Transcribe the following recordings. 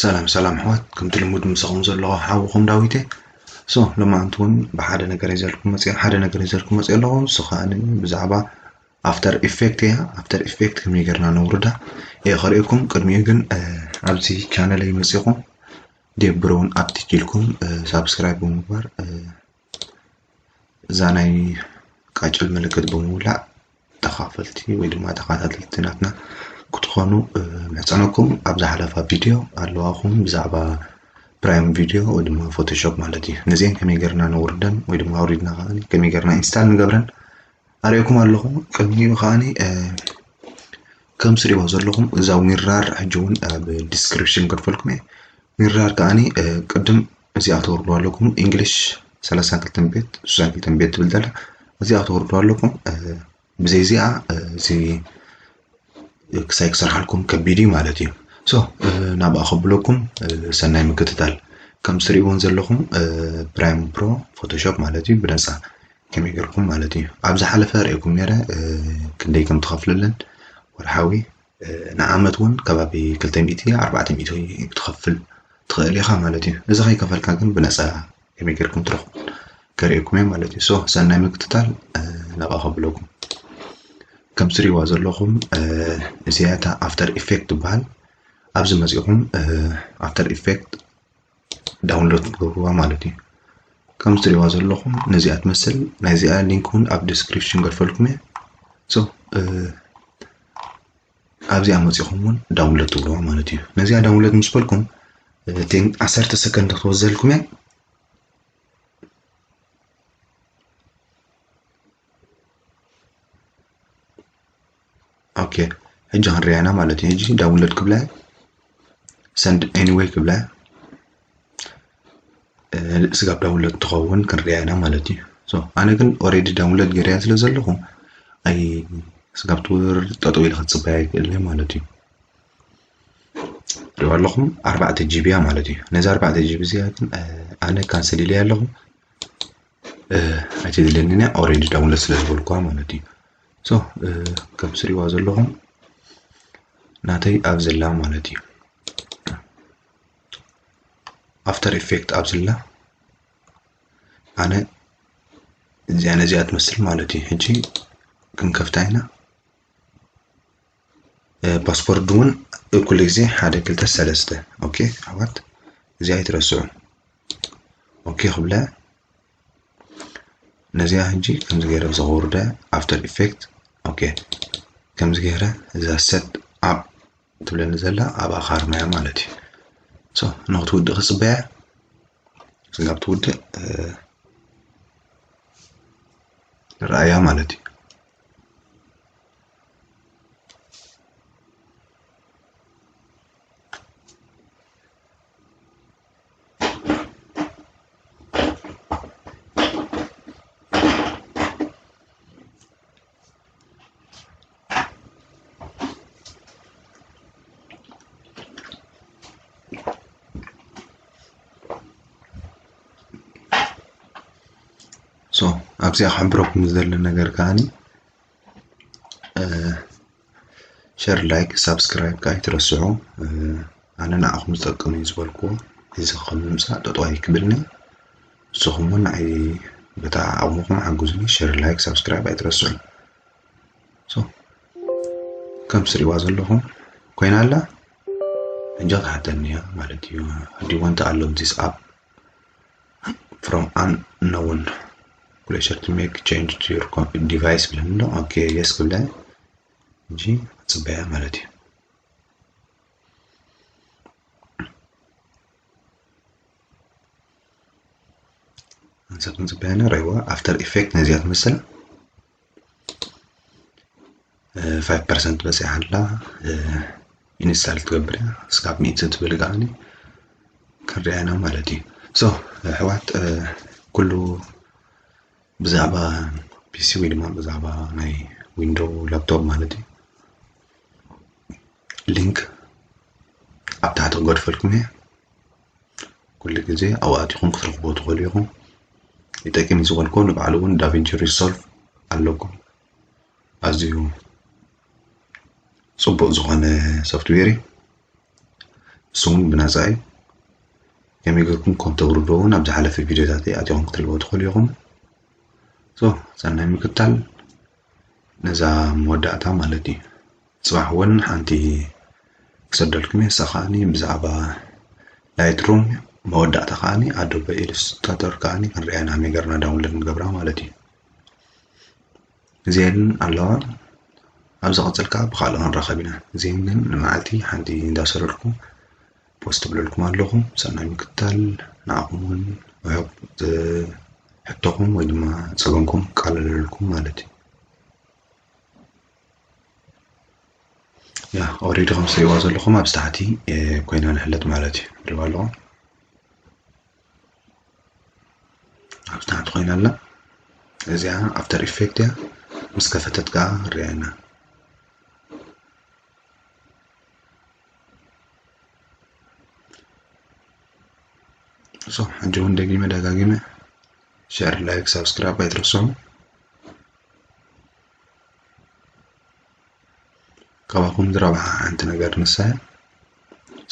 ሰላም ሰላም ኣሕዋት፣ ከምቲ ልሙድ ምሳኹም ዘለኹ ሓውኹም ዳዊት እየ። ሶ ሎማዓንቲ እውን ብሓደ ነገር እየ ዘልኩም መፅየ፣ ሓደ ነገር እየ ዘልኩም መፅየ ኣለኹ። ንሱ ከኣ ብዛዕባ ኣፍተር ኢፌክት እያ። ኣፍተር ኢፌክት ከመይ ጌርና ነውርዳ እየ ከርእየኩም። ቅድሚኡ ግን ኣብዚ ቻነለይ መፂኹም ዴብ ብሮውን ኣፕቲክ ኢልኩም ሳብስክራይብ ብምግባር እዛ ናይ ቃጭል ምልክት ብምውላዕ ተኻፈልቲ ወይ ድማ ተኸታተልቲ ናትና ክትኾኑ እምሕጸነኩም። ኣብ ዝሓለፋ ቪድዮ ኣለዋኹም ብዛዕባ ፕራይም ቪድዮ ወይ ድማ ፎቶሾፕ ማለት እዩ። ነዚአን ከመይ ጌርና ነውርደን ወይ ድማ ኣውሪድና ከኣ ከመይ ጌርና ኢንስታል ንገብረን ኣርእየኩም ኣለኹ። ቅድሚኡ ከኣ ከም ትሪእዎ ዘለኹም እዛ ዊንራር ሕጂ እውን ኣብ ዲስክሪፕሽን ገድፈልኩም እየ። ዊንራር ከኣ ቅድም እዚኣ ተውርዱ ኣለኩም። ኢንግሊሽ ሰላሳን ክልተን ቤት፣ ስሳን ክልተን ቤት ትብል ዘላ እዚኣ ተውርዱ ኣለኩም። ብዘይ እዚኣ እዚ ክሳይ ክሰርሓልኩም ከቢድ እዩ ማለት እዩ። ሶ ናብኣ ከብለኩም ሰናይ ምክትታል። ከም ትሪእዎን ዘለኹም ፕራይም ፕሮ ፎቶሾፕ ማለት እዩ ብነፃ ከመይ ጌርኩም ማለት እዩ። ኣብ ዝሓለፈ ርእየኩም ነይረ ክንደይ ከም ትኸፍልለን ወርሓዊ፣ ንዓመት እውን ከባቢ ክልተ ሚእቲ ኣርባዕተ ሚእቲ ክትኸፍል ትኽእል ኢኻ ማለት እዩ። እዚ ከይከፈልካ ግን ብነፃ ከመይ ጌርኩም ትረኽቡ ከርእየኩም እየ ማለት እዩ። ሶ ሰናይ ምክትታል ናብኣ ከብለኩም። ከም ትሪእዋ ዘለኹም እዚኣ እታ ኣፍተር ኢፌክት ትበሃል። ኣብዚ መፂኹም ኣፍተር ኢፌክት ዳውንሎድ ክትገብርዋ ማለት እዩ። ከም ትሪእዋ ዘለኹም ነዚኣ ትመስል። ናይዚኣ ሊንክ እውን ኣብ ዲስክሪፕሽን ገድፈልኩም እየ። ሶ ኣብዚኣ መፂኹም እውን ዳውንሎድ ትብልዋ ማለት እዩ። ነዚኣ ዳውንሎድ ምስ በልኩም ቴን ዓሰርተ ሰከንድ ክትወስደልኩም እያ። ኦኬ፣ ሕጂ ክንሪኣ ኢና ማለት እዩ። ሕጂ ዳውንሎድ ክብላ ሰንድ ኤኒዌይ ክብላ ስጋብ ዳውንሎድ ትኸውን ክንሪኣ ኢና ማለት እዩ። ሶ ኣነ ግን ኦሬዲ ዳውንሎድ ገይረያ ስለ ዘለኹ ኣይ ስጋብ ትውርድ ጠጠው ኢለ ክፅበያ ይክእል እየ ማለት እዩ። ሪእዋ ኣለኹም ኣርባዕተ ጂቢ እያ ማለት እዩ። ነዚ ኣርባዕተ ጂቢ እዚኣ ግን ኣነ ካንስል ኢለያ ኣለኹ። ኣይተድልየንን እያ ኦሬዲ ዳውንሎድ ስለ ዝበልኩዋ ማለት እዩ። ሶ ከም ትሪእዋ ዘለኹም ናተይ ኣብ ዘላ ማለት እዩ። ኣፍተር ኢፌክት ኣብ ዘላ ኣነ እዚኣ ነዚኣ ትመስል ማለት እዩ። ሕጂ ክንከፍታ ኢና። ፓስወርድ እውን ኩሉ ግዜ ሓደ ክልተ ሰለስተ። ኦኬ ኣሕዋት እዚኣ ኣይትረስዑ። ኦኬ ክብለ ነዚኣ ሕጂ ከምዚ ገይረ ብዚ ከውርደ ኣፍተር ኢፌክት። ኦኬ ከምዚ ገይረ እዛ ሰት ኣፕ ትብለኒ ዘላ ኣብኣ ካርማያ ማለት እዩ። ሶ ንክትውድእ ክፅበያ ስጋብ ትውድእ ንረኣያ ማለት እዩ። ሶ ኣብዚኣ ክሕብረኩም ዝደሊ ነገር ከዓኒ ሸር፣ ላይክ፣ ሳብስክራይብ ከዓ ኣይትረስዑ። ኣነ ንዓኹም ዝጠቅም እዩ ዝበልክዎ እዚ ከም ምምፃእ ጠጠው ኣይክብልኒ። ንስኹም እውን ንዓይ በታ ዓቕምኹም ሓግዙኒ። ሸር፣ ላይክ፣ ሳብስክራይብ ኣይትረስዑ። ሶ ከም ትሪእዋ ዘለኹም ኮይና ኣላ። ሕጂ ክትሓተኒ እያ ማለት እዩ። Do you want to allow this app from unknown pleasure to make change to your com- device ብለኒ ኣሎ። ኦኬ የስ ክብለ። ሕጂ ክፅበያ ማለት እዩ። ንሳ ክንፅበያ ነረይዋ ኣፍተር ኢፌክት ነዚኣ ትመስል። ፋይቭ ፐርሰንት በፂሓ ኣላ። ኢንስታል ትገብር እያ። ስካብ ሚእቲ ትብል ከዓኒ ክንሪኣ ኢና ማለት እዩ። ሶ ኣሕዋት ኩሉ ብዛዕባ ፒሲ ወይ ድማ ብዛዕባ ናይ ዊንዶው ላፕቶፕ ማለት እዩ ሊንክ ኣብ ታሕቲ ክገድፈልኩም እየ። ኩሉ ግዜ ኣብኡ ኣቲኹም ክትረኽብዎ ትኽእሉ ኢኹም። ይጠቅም እዩ ዝበልክዎ ንባዕሉ እውን ዳቪንቺ ሪሶልቭ ኣለኩም። ኣዝዩ ፅቡቅ ዝኾነ ሶፍትዌር እዩ። እሱ እውን ብነፃ እዩ። ከመይ ጌርኩም ከም ተውርድዎ እውን ኣብ ዝሓለፈ ቪድዮታተይ ኣቲኹም ክትሪእዎ ትኽእሉ ኢኹም። So፣ ሰናይ ምክታል። ነዛ መወዳእታ ማለት እዩ። ጽባሕ እውን ሓንቲ ክሰደልኩም እየ። እሳ ከዓኒ ብዛዕባ ላይትሩም መወዳእታ ከዓኒ ኣዶበ ኢሉስትራቶር ከዓኒ ክንሪኣ ኢና፣ ከመይ ጌርና ዳውንሎድ ንገብራ ማለት እዩ። እዚኤን ኣለዋ። ኣብ ዝቐጽል ከኣ ብኻልእ ክንራኸብ ኢና። እዚኤን ግን ንመዓልቲ ሓንቲ እንዳሰረድኩ ፖስት እብለልኩም ኣለኹ። ሰናይ ምክታል። ንዓኹም እውን ሕቶኹም ወይ ድማ ጸገምኩም ቃለለልኩም ማለት እዩ። ያ፣ ኦሬዲ ከም ትሪእዋ ዘለኹም ኣብዚ ታሕቲ ኮይና ንሕለጥ ማለት እዩ። ትሪእዋ ኣለኹም። ኣብዚ ታሕቲ ኮይና ኣላ። እዚኣ ኣፍተር ኢፌክት እያ። ምስ ከፈተት ከኣ ንሪኣ ኢና። So፣ ሕጂ እውን ደጊመ ደጋጊመ ሸር፣ ላይክ፣ ሳብስክራይብ ኣይትረስዑ። ካባኹም ዝረብሓ ሓንቲ ነገር ንሳ እያ።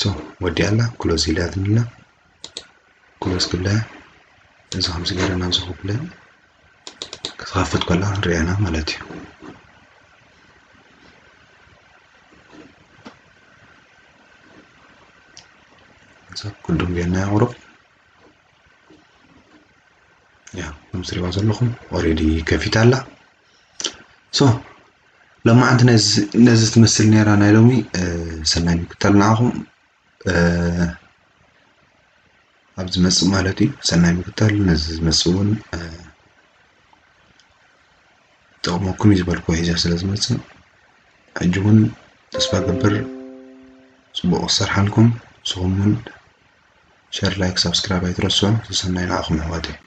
So፣ ወዲኣ ኣላ፣ ክሎዝ ኢላትኒ ኣላ። ክሎዝ ክብላ እያ። እዚ ከምዚ ገይረ ናብዚ ክብላ ክትኸፍት ከላ ንሪኣና ማለት እዩ። So፣ ቅድም ጌርና ቁሩብ ያ፣ ከም ትሪእዋ ዘለኹም ኦሬዲ ከፊታ ኣላ። So፣ ሎማዓንቲ ነዚ፣ ነዚ ትመስል ነይራ ናይ ሎሚ። እ፣ ሰናይ ምክታል ንዓኹም። እ፣ ኣብ ዝመጽእ ማለት እዩ። ሰናይ ምክታል። ነዚ ዝመጽእ እውን፣ እ፣ ጥቕመኩም እዩ ዝበልኩ ሒዘ ስለ ዝመጽእ፣ ሕጂ እውን ተስፋ ገብር ጽቡቕ ክሰርሓልኩም። ንስኹም እውን ሸር፣ ላይክ፣ ሳብስክራይብ ኣይትረስዑ። ሰናይ ንዓኹም ኣሕዋተይ።